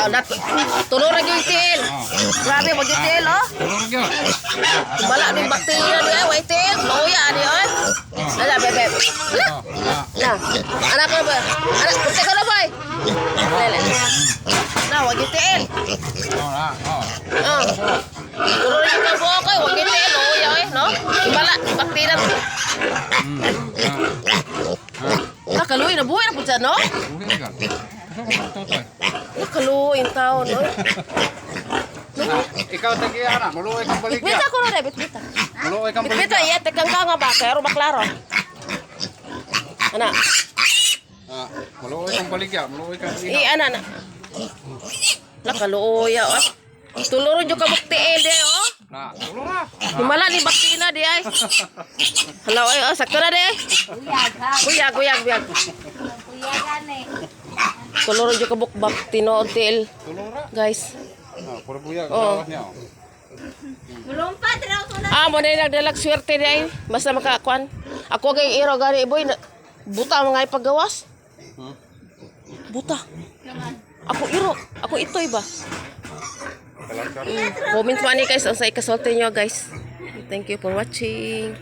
Na, tulo ra gyud tiil. Grabe mo gyud tiil, oh. Tulor gyud. Bala ni bakterya di ay, way tiil. Luya di ay. Ala, bebe. Ala. Oh, ah. Na. Anak ko ba? Anak, punta ka na boy. Lele. Na, wag gyud tiil. Oh, na. Oh. Oh. Tulo ra gyud ka buok oy, wag gyud tiil, luya oy, no? Bala bakterya. Nakaluoy na buhay na pud siya, no? Buhi ka. Asa ka totoy? Nakaluoy yung taon, no? Ikaw tagi ana, maluoy kang baligya. Bitbita ko na, bitbita. Maluoy kang Bitbita, baligya. iya, tekang ka nga ba? Kaya maklaro. Ana, Ah, maluoy kang baligya, maluoy kang i iha. ana na. Nakaluoy, oh. Tuluro jud ka buktiil di oh. Na, tulor ra. Himala ni baktina di ay. Hala ay, oh, sakto na di ay. Uyag ha. Buyag, buyag, buyag. Uyagan eh. Tuluro jud ka bukbak tinuod tiil, Tulor ra. guys. Ah, puro buyag Oh. oh. Niya. Oh. Mulumpat raw ko na. Ah, mo na nagdalag swerte di ay. Basta makakuan. Ako kay iro gani boy, buta mga ipagawas. Buta. Ako iro, ako itoy ba? Comment mo ani guys, ang sa ikasulti nyo guys. Thank you for watching.